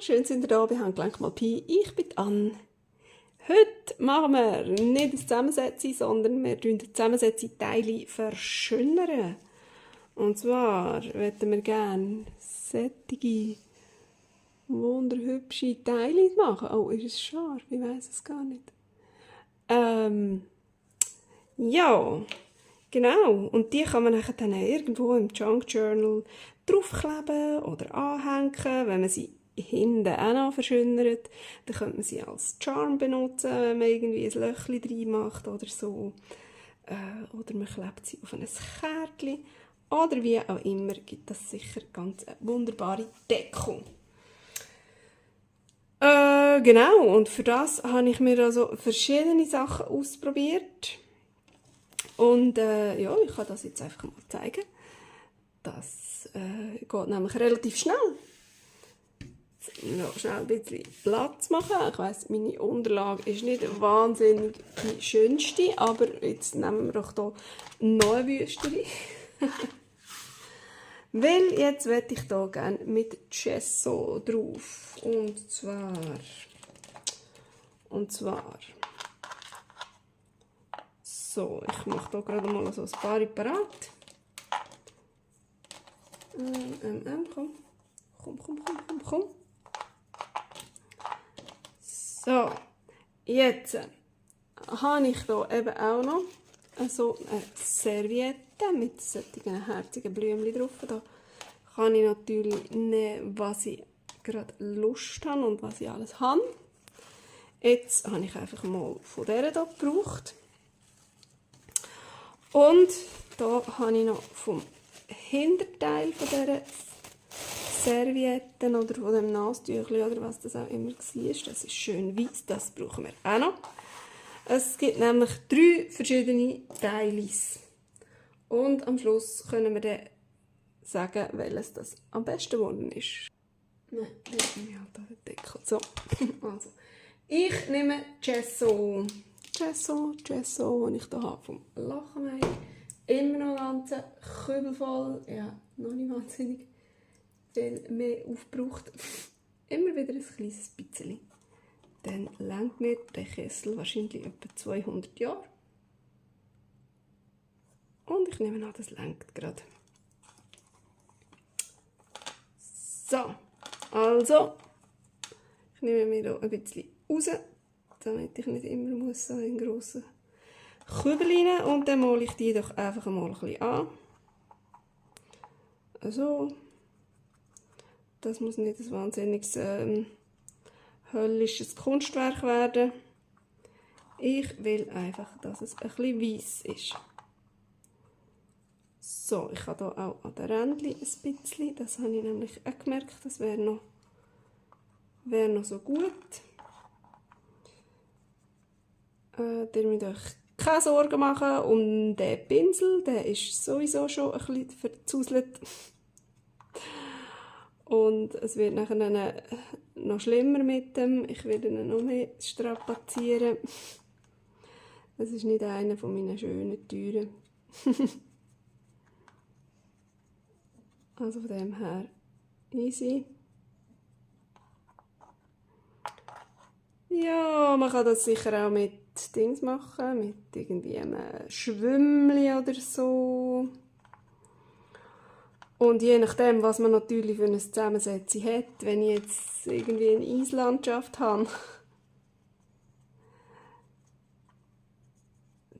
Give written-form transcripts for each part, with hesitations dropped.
schön sind ihr da bei Handgelenk mal Pi. Ich bin Anne. Heute machen wir nicht das Zusammensetzen, sondern wir tun die Zusammensetzung-Teile verschönern. Und zwar möchten wir gerne solche wunderhübsche Teile machen. Oh, ist es scharf? Ich weiss es gar nicht. Ja, genau. Und die kann man dann irgendwo im Junk Journal draufkleben oder anhängen, wenn man sie hinten auch noch verschönert. Dann könnte man sie als Charm benutzen, wenn man irgendwie ein Löchchen rein macht oder so. Oder man klebt sie auf ein Kärtchen. Oder wie auch immer, gibt das sicher ganz eine wunderbare Deko. Genau, und für das habe ich mir also verschiedene Sachen ausprobiert. Und ja, ich kann das jetzt einfach mal zeigen. Das geht nämlich relativ schnell. Noch schnell ein bisschen Platz machen. Ich weiss, meine Unterlage ist nicht wahnsinnig die schönste, aber jetzt nehmen wir doch hier noch eine wüstere. Weil jetzt möchte ich hier gerne mit Gesso drauf. Und zwar so, ich mache hier gerade mal so ein paar parat. Komm. So, jetzt habe ich hier eben auch noch so eine Serviette mit solchen herzigen Blümchen drauf. Da kann ich natürlich nehmen, was ich gerade Lust habe und was ich alles habe. Jetzt habe ich einfach mal von dieser hier gebraucht. Und da habe ich noch vom Hinterteil von dieser Servietten oder von dem Nastüchli oder was das auch immer war. Das ist schön weiss, das brauchen wir auch noch. Es gibt nämlich 3 verschiedene Teilis. Und am Schluss können wir dann sagen, welches das am besten geworden ist. Nein, das nehme ich halt an den Deckel. So, also. Ich nehme Gesso, den ich hier habe vom Lachenmeyer. Immer noch ganz Kübel voll. Ja, noch nicht wahnsinnig viel mehr aufgebraucht. Immer wieder ein kleines bisschen. Dann reicht mir der Kessel wahrscheinlich etwa 200 Jahre. Und ich nehme an, das reicht gerade. So, also, ich nehme mir hier ein bisschen raus, damit ich nicht immer muss so in grossen Kübel rein. Und dann male ich die doch einfach mal ein bisschen an. So. Das muss nicht ein wahnsinniges höllisches Kunstwerk werden. Ich will einfach, dass es ein bisschen weiss ist. So, ich habe hier auch an den Rändchen ein bisschen. Das habe ich nämlich auch gemerkt, das wäre noch so gut. Ihr müsst euch keine Sorgen machen um den Pinsel. Der ist sowieso schon ein bisschen verzuselt. Und es wird nachher noch schlimmer mit dem. Ich werde ihn noch mehr strapazieren. Das ist nicht einer von meinen schönen Türen. Also von dem her easy. Ja, man kann das sicher auch mit Dings machen, mit irgendwie einem Schwimmli oder so. Und je nachdem, was man natürlich für eine Zusammensetzung hat, wenn ich jetzt irgendwie eine Eislandschaft habe,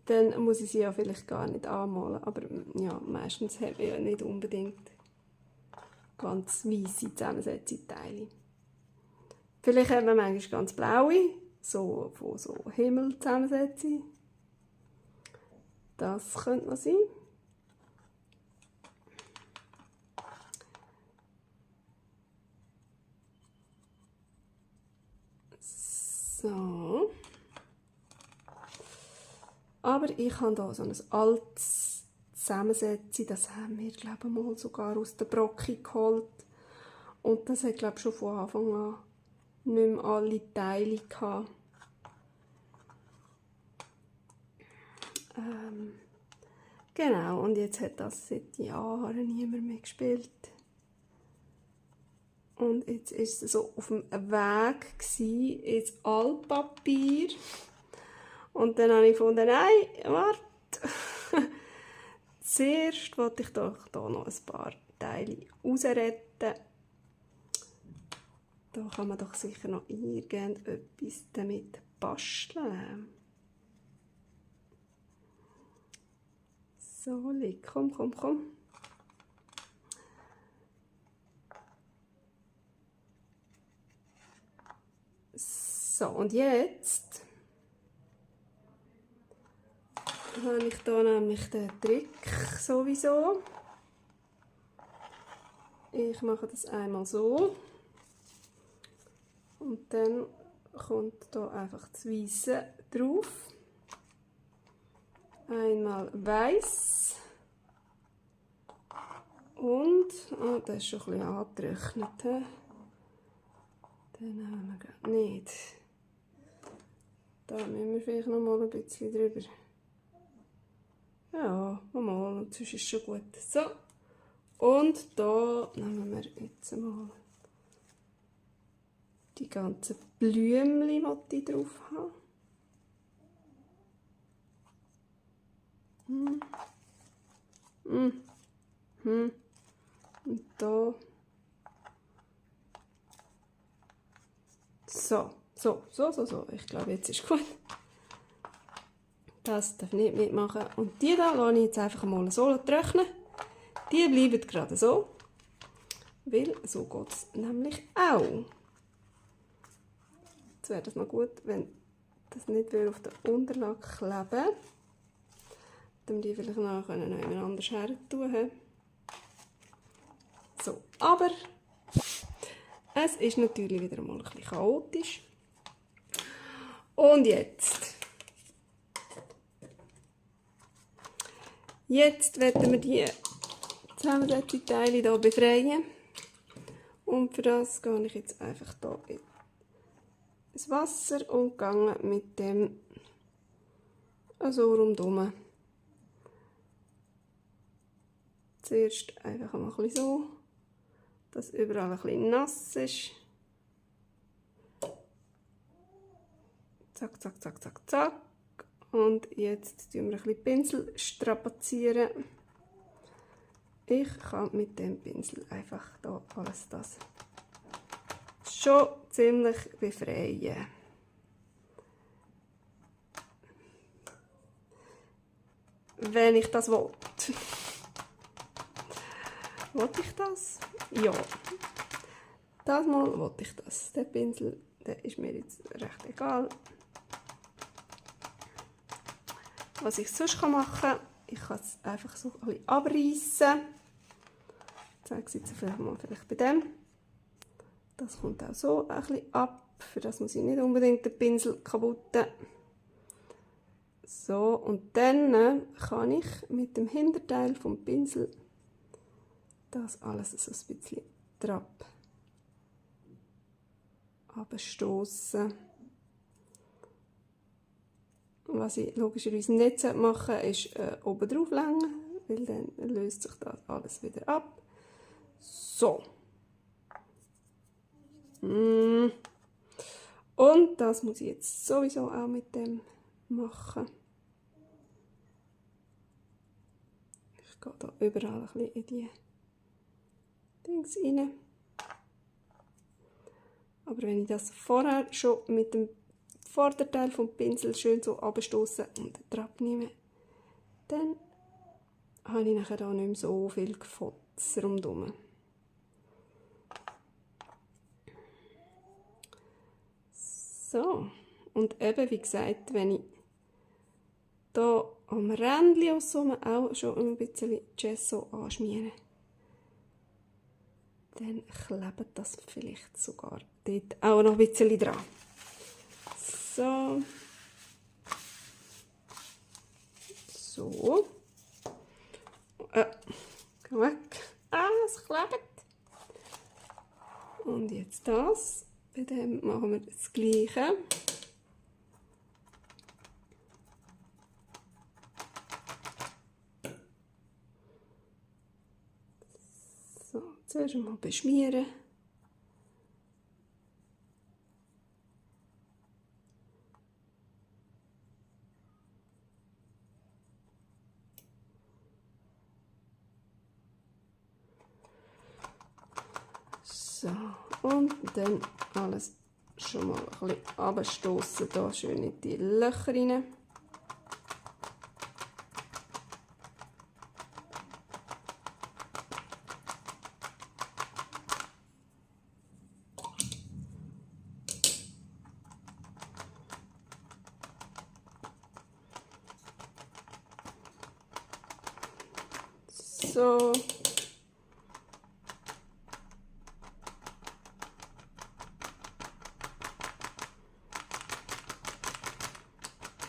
dann muss ich sie ja vielleicht gar nicht anmalen. Aber ja, meistens hat man ja nicht unbedingt ganz weisse Zusammensetzungsteile. Vielleicht hat man manchmal ganz blaue, so von so Himmelzusammensetzung. Das könnte noch sein. So. Aber ich habe hier so ein altes Zusammensetzung, das haben wir, glaube ich, mal sogar aus der Brocke geholt. Und das hat, glaube ich, schon von Anfang an nicht mehr alle Teile gehabt. Genau, und jetzt hat das seit Jahren niemand mehr gespielt. Und jetzt war es so auf dem Weg ins Altpapier. Und dann habe ich gefunden, nein, warte. Zuerst wollte ich doch hier noch ein paar Teile rausretten. Da kann man doch sicher noch irgendetwas damit basteln. So, komm, komm, komm. So, und jetzt habe ich hier nämlich den Trick sowieso. Ich mache das einmal so. Und dann kommt hier einfach das Weisse drauf. Einmal weiß. Und, oh, das ist schon ein bisschen angetrocknet. Den haben wir gerade nicht. Da müssen wir vielleicht noch mal ein bisschen drüber. Ja, mal, und sonst ist es schon gut. So, und da nehmen wir jetzt mal die ganzen Blümchen, die ich drauf habe. Und da. So. Ich glaube, jetzt ist gut. Das darf ich nicht mitmachen. Und die da lasse ich jetzt einfach mal so trocknen. Die bleiben gerade so. Weil so geht es nämlich auch. Jetzt wäre das noch gut, wenn das nicht auf der Unterlage kleben. Dann die vielleicht noch jemand anders her tun. So, aber es ist natürlich wieder mal ein bisschen chaotisch. Und jetzt werden wir die zusammengesetzten Teile hier befreien. Und für das gehe ich jetzt einfach hier ins Wasser und gehe mit dem so rundherum. Zuerst einfach mal ein bisschen so, dass überall ein bisschen nass ist. Zack, zack, zack, zack, zack. Und jetzt tun wir ein bisschen Pinsel strapazieren. Ich kann mit dem Pinsel einfach da alles das schon ziemlich befreien. Wenn ich das will. Wollte ich das? Ja. Das Mal wollte ich das. Der Pinsel, der ist mir jetzt recht egal. Was ich sonst machen kann, ich kann es einfach so ein bisschen abreißen. Ich zeige es jetzt vielleicht bei dem. Das kommt auch so ein bisschen ab. Für das muss ich nicht unbedingt den Pinsel kaputten. So, und dann kann ich mit dem Hinterteil vom Pinsel das alles so ein bisschen drauf abstoßen. Was ich logischerweise nicht machen sollte, ist oben drauf legen, weil dann löst sich das alles wieder ab. So. Und das muss ich jetzt sowieso auch mit dem machen. Ich gehe da überall ein bisschen in die Dings rein. Aber wenn ich das vorher schon mit dem Vorderteil vom Pinsel schön so abstoße und drauf nehme, dann habe ich nachher auch nicht mehr so viel Gefotz rundherum. So, und eben wie gesagt, wenn ich hier am Rändchen auch schon ein bisschen Gesso anschmiere, dann klebt das vielleicht sogar dort auch noch ein bisschen dran. So. So. Geh weg. Ah, es klebt. Und jetzt das. Bei dem machen wir das Gleiche. So, zuerst mal beschmieren. So, und dann alles schon mal ein bisschen runterstossen, hier schön in die Löcher rein. So.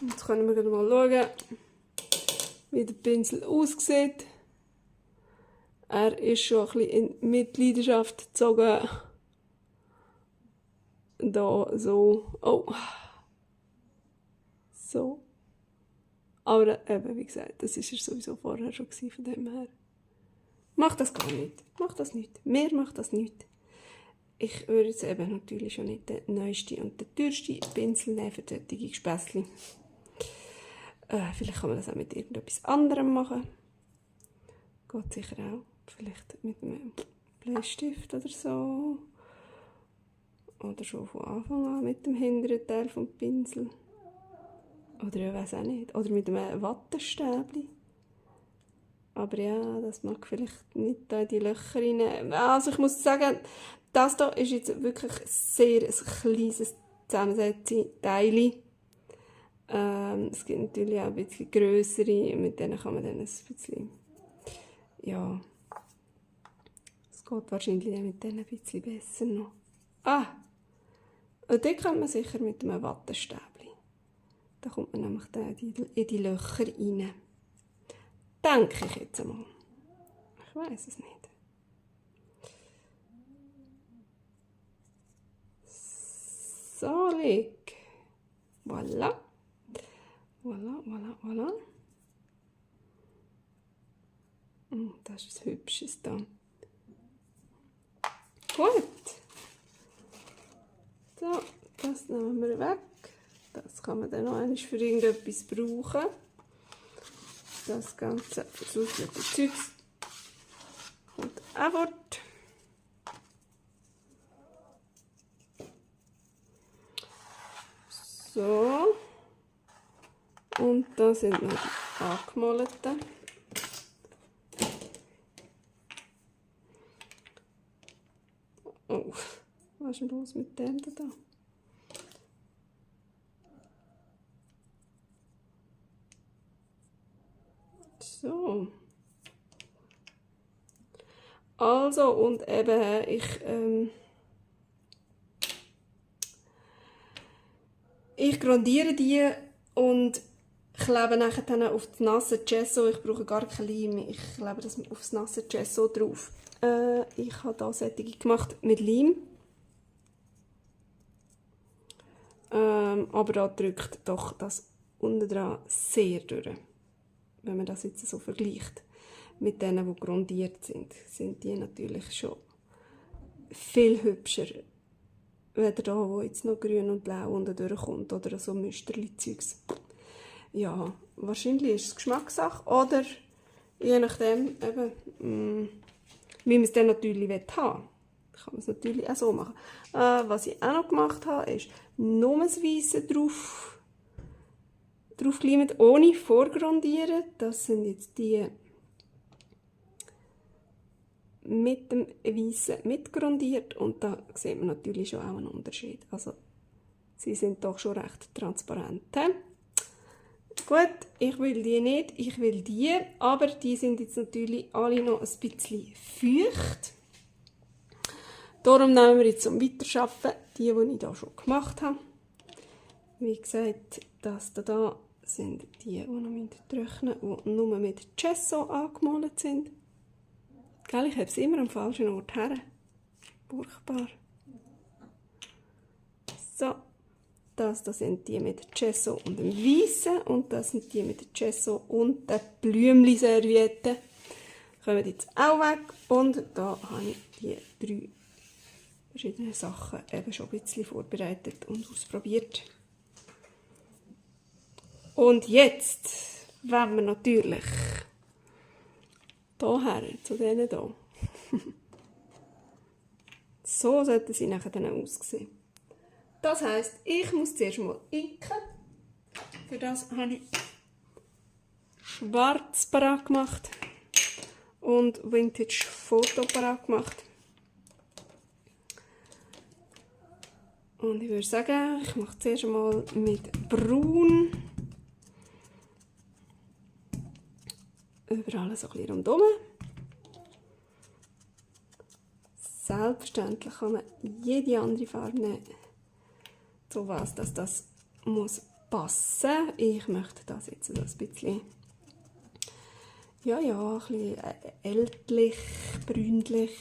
Jetzt können wir mal schauen, wie der Pinsel aussieht. Er ist schon ein bisschen in Mitleidenschaft gezogen. Da so. Oh. So. Aber eben, wie gesagt, das war er sowieso vorher schon von dem her. Mach das gar nicht. Mach das nicht. Mehr macht das nicht. Ich würde jetzt eben natürlich schon nicht den neuesten und den teuersten Pinsel nehmen für solche Gespässchen. Vielleicht kann man das auch mit irgendetwas anderem machen. Geht sicher auch. Vielleicht mit einem Bleistift oder so. Oder schon von Anfang an mit dem hinteren Teil vom Pinsel. Oder ich weiß auch nicht. Oder mit einem Wattestäbchen. Aber ja, das mag vielleicht nicht da in die Löcher rein. Also ich muss sagen, das hier ist jetzt wirklich sehr ein kleines Zusammensetzteil. Es gibt natürlich auch ein bisschen grössere, mit denen kann man dann ein bisschen, ja, es geht wahrscheinlich mit denen ein bisschen besser noch. Und den kann man sicher mit einem Wattestäbchen. Da kommt man nämlich dann in die Löcher rein. Denke ich jetzt einmal. Ich weiß es nicht. So, leg. Voilà. Voilà, voilà, voilà. Das ist ein hübsches da. Gut. So, das nehmen wir weg. Das kann man dann noch einmal für irgendetwas brauchen. Das ganze versuchte Zeugs kommt auch fort. So. Und da sind noch die angemalten. Oh, was ist denn los mit dem da? So. Also, und eben, ich grundiere die und klebe nachher dann auf das nasse Gesso. Ich brauche gar kein Leim, ich klebe das auf das nasse Gesso drauf. Ich habe da solche gemacht mit Leim. Aber da drückt doch das unten dran sehr durch. Wenn man das jetzt so vergleicht mit denen, die grundiert sind, sind die natürlich schon viel hübscher, weder da, wo jetzt noch grün und blau unten durchkommt oder so Müsterli-Zeugs. Ja, wahrscheinlich ist es Geschmackssache oder je nachdem, eben, wie man es dann natürlich haben will. Kann man es natürlich auch so machen. Was ich auch noch gemacht habe, ist nur das Weisse draufgeleimt, ohne vorgrundieren. Das sind jetzt die mit dem Weissen mitgrundiert und da sieht man natürlich schon auch einen Unterschied. Also sie sind doch schon recht transparent. Gut, ich will die nicht, ich will die, aber die sind jetzt natürlich alle noch ein bisschen feucht. Darum nehmen wir jetzt zum Weiterarbeiten die ich hier schon gemacht habe. Wie gesagt, das hier sind die noch trocknen, die nur mit Gesso angemalt sind. Gell, ich habe es immer am falschen Ort her. Furchtbar. So, das sind die mit Gesso und dem Weissen und das sind die mit Gesso und der Blümli-Serviette. Kommen jetzt auch weg und da habe ich die 3 verschiedene Sachen eben schon ein bisschen vorbereitet und ausprobiert. Und jetzt wollen wir natürlich hierher, zu denen hier. So sollten sie nachher dann aussehen. Das heisst, ich muss zuerst mal inken. Für das habe ich schwarz parat gemacht und Vintage Foto parat gemacht. Und ich würde sagen, ich mache zuerst mal mit Braun überall so ein bisschen rundherum. Selbstverständlich kann man jede andere Farbe nehmen, so was, dass das muss passen. Ich möchte das jetzt so ein bisschen, ja, ein bisschen ältlich, brünlich,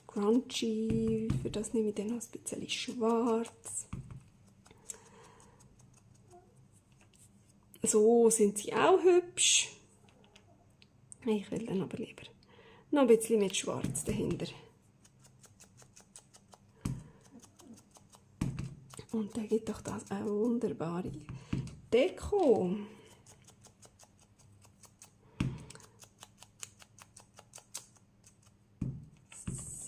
crunchy. Für das nehme ich dann noch ein bisschen schwarz. So sind sie auch hübsch. Ich will dann aber lieber noch ein bisschen mit Schwarz dahinter. Und dann gibt doch das eine wunderbare Deko.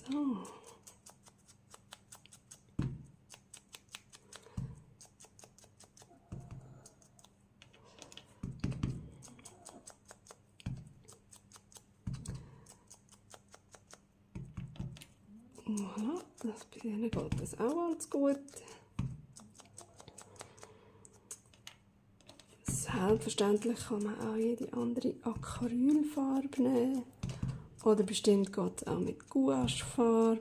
So. Voilà, bei denen geht das auch ganz gut. Selbstverständlich kann man auch jede andere Acrylfarbe nehmen. Oder bestimmt geht es auch mit Gouachefarbe.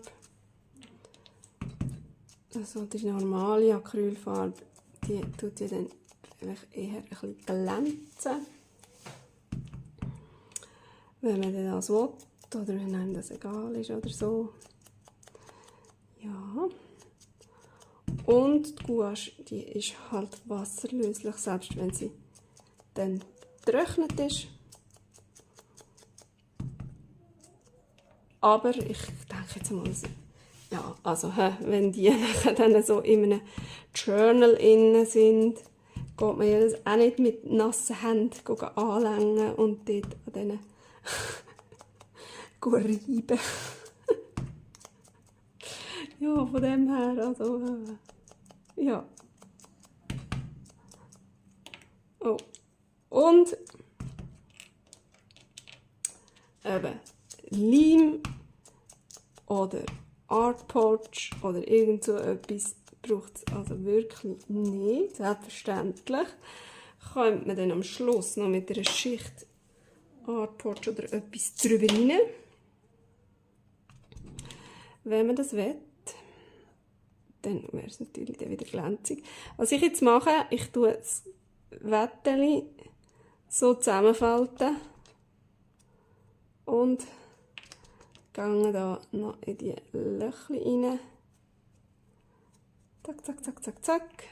Also die normale Acrylfarbe, die tut ja dann vielleicht eher ein bisschen glänzen. Wenn man das will, oder wenn einem das egal ist oder so. Ja. Und die Gouache, die ist halt wasserlöslich, selbst wenn sie dann getrocknet ist. Aber ich denke jetzt mal, ja, also wenn die dann so in einem Journal innen sind, geht man ja das auch nicht mit nassen Händen anlängen und dort an denen reiben. Ja, von dem her, also, ja. Oh. Und eben Leim oder Art Porch oder irgend so etwas braucht es also wirklich nicht. Selbstverständlich kommt man dann am Schluss noch mit einer Schicht Art Porch oder etwas drüber rein, wenn man das will. Dann wäre es natürlich dann wieder glänzig. Was ich jetzt mache, ich tue das Wätteli so zusammenfalten und gehe da noch in die Löcher rein. Zack, zack, zack, zack, zack.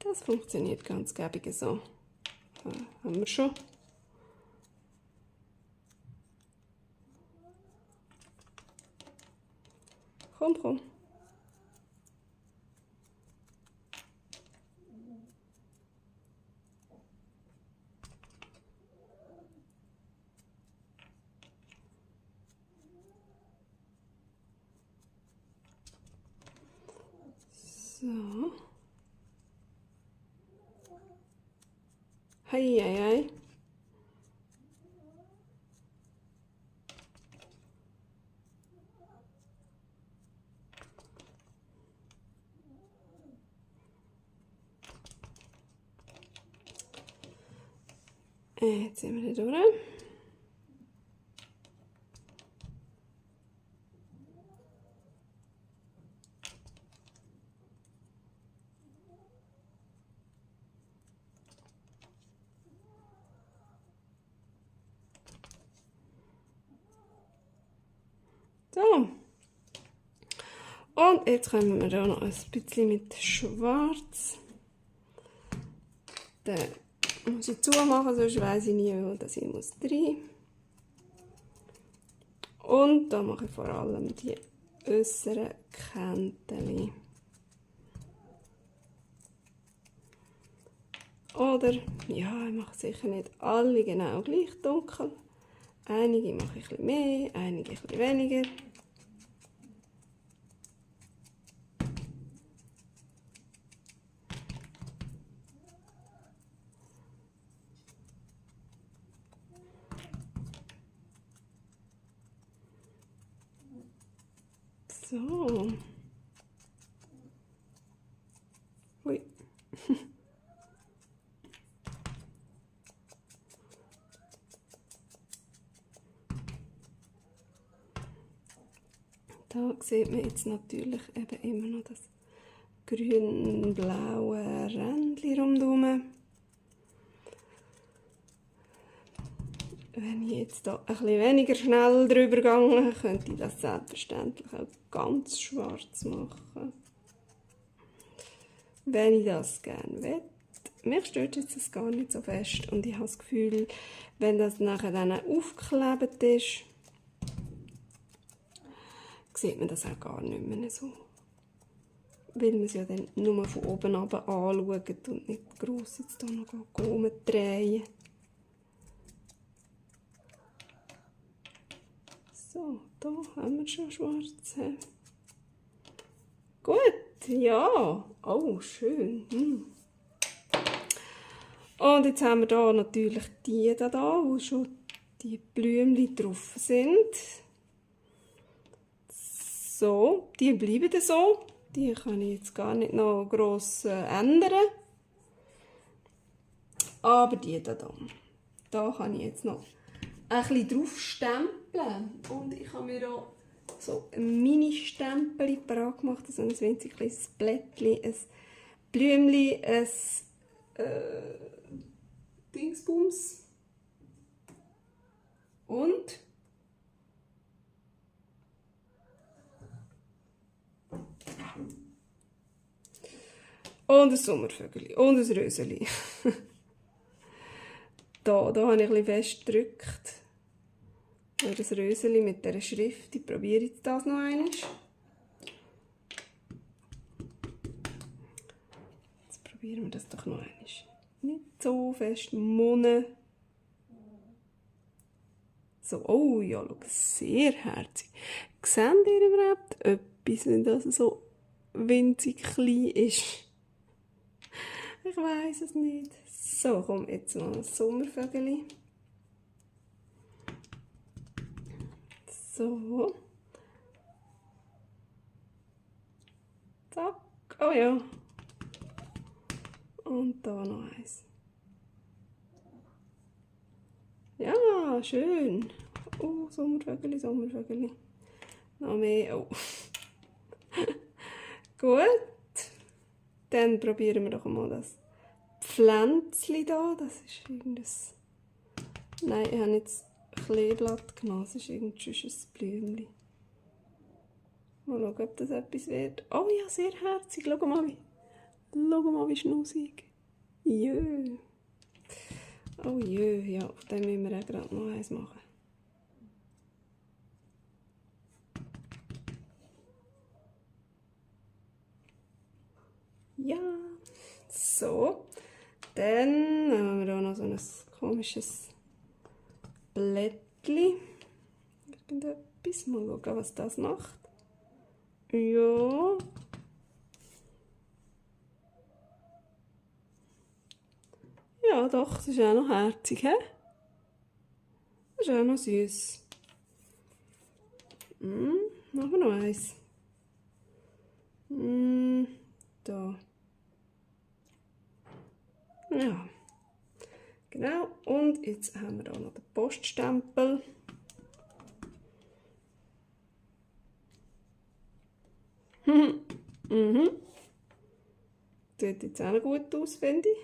Das funktioniert ganz gäbig so. Haben wir schon. Komm, komm. So. Hei, hei, hei. Jetzt sind wir hier durch. So. Und jetzt kommen wir da noch ein bisschen mit Schwarz. Den muss ich zumachen, sonst weiss ich nie, wo das ich muss rein. Und da mache ich vor allem die äußeren Kanten. Oder, ja, ich mache sicher nicht alle genau gleich dunkel. Einige mache ich ein bisschen mehr, einige ein bisschen weniger. So. Ui. Da sieht man jetzt natürlich eben immer noch das grün-blaue Rändchen rundherum. Wenn ich jetzt hier ein bisschen weniger schnell drüber gehe, könnte ich das selbstverständlich auch ganz schwarz machen. Wenn ich das gerne will. Mich stört jetzt das gar nicht so fest und ich habe das Gefühl, wenn das nachher dann aufgeklebt ist, sieht man das auch gar nicht mehr so. Weil man es ja dann nur von oben runter anschaut und nicht gross jetzt hier noch umdrehen. So, da haben wir schon schwarz. Gut, ja. Oh, schön. Und jetzt haben wir da natürlich die da, wo schon die Blümchen drauf sind. So, die bleiben so. Die kann ich jetzt gar nicht noch gross ändern. Aber die da kann ich jetzt noch ein bisschen drauf stempeln. Und ich habe mir auch so ein Mini-Stempel parat gemacht, so ein winzig kleines Blättchen, ein Blümchen, ein Dingsbums und ein Sommervögel und ein Röseli. Da habe ich ein bisschen fest gedrückt. Das Röseli mit dieser Schrift. Ich probiere jetzt das noch einmal. Jetzt probieren wir das doch noch einmal. Nicht so fest munnen. So, oh ja, schau, sehr herzig. Seht ihr überhaupt etwas, wenn das so winzig klein ist? Ich weiss es nicht. So, komm, jetzt noch ein Sommervögel. So. Zack. Oh ja. Und da noch eins. Ja, schön. Oh, Sommervögel, Sommervögel. Noch mehr. Oh. Gut. Dann probieren wir doch mal das Pflänzchen da. Das ist irgendein... Nein, ich habe jetzt Kleeblatt genommen. Das ist irgendwie ein Blümchen. Mal schauen, ob das etwas wird. Oh ja, sehr herzig. Schau mal, wie schnussig. Jö. Oh jö, ja, auf dem müssen wir auch gerade noch eins machen. Ja, so. Dann haben wir hier noch so ein komisches Blättchen. Irgendetwas. Mal schauen, was das macht. Ja. Ja, doch, das ist auch noch herzig, hä? Das ist auch noch süß. Machen wir noch eins. Da. Ja. Genau. Und jetzt haben wir auch noch den Poststempel. Sieht jetzt auch noch gut aus, finde ich.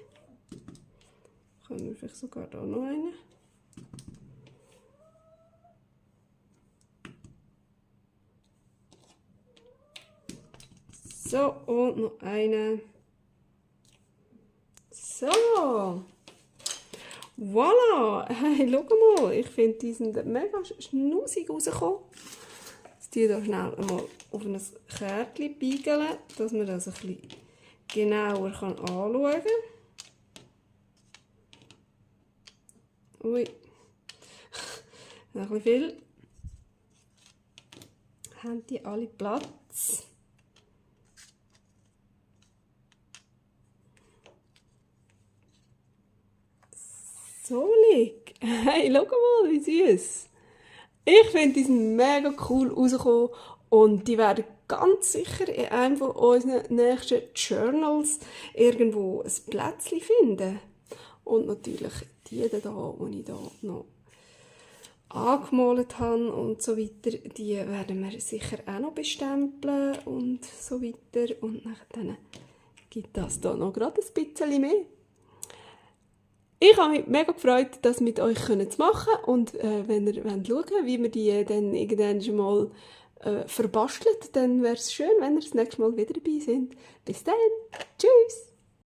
Können wir vielleicht sogar da noch einen. So, und noch einen. So. Voilà. Hey, schau mal. Ich finde, die sind mega schnussig rausgekommen. Jetzt die hier schnell einmal auf ein Kärtchen beigeln, dass man das ein bisschen genauer anschauen kann. Ui. Noch ein bisschen viel. Haben die alle Platz? So lieg. Hey, schau mal, wie süß. Ich finde, die sind mega cool rausgekommen und die werden ganz sicher in einem von unseren nächsten Journals irgendwo ein Plätzchen finden. Und natürlich die hier, die ich hier noch angemalt habe und so weiter, die werden wir sicher auch noch bestempeln und so weiter. Und dann gibt das hier noch gerade ein bisschen mehr. Ich habe mich mega gefreut, das mit euch zu machen und wenn ihr schauen wollt, wie wir die dann irgendwann mal verbastelt, dann wäre es schön, wenn ihr das nächste Mal wieder dabei sind. Bis dann, tschüss!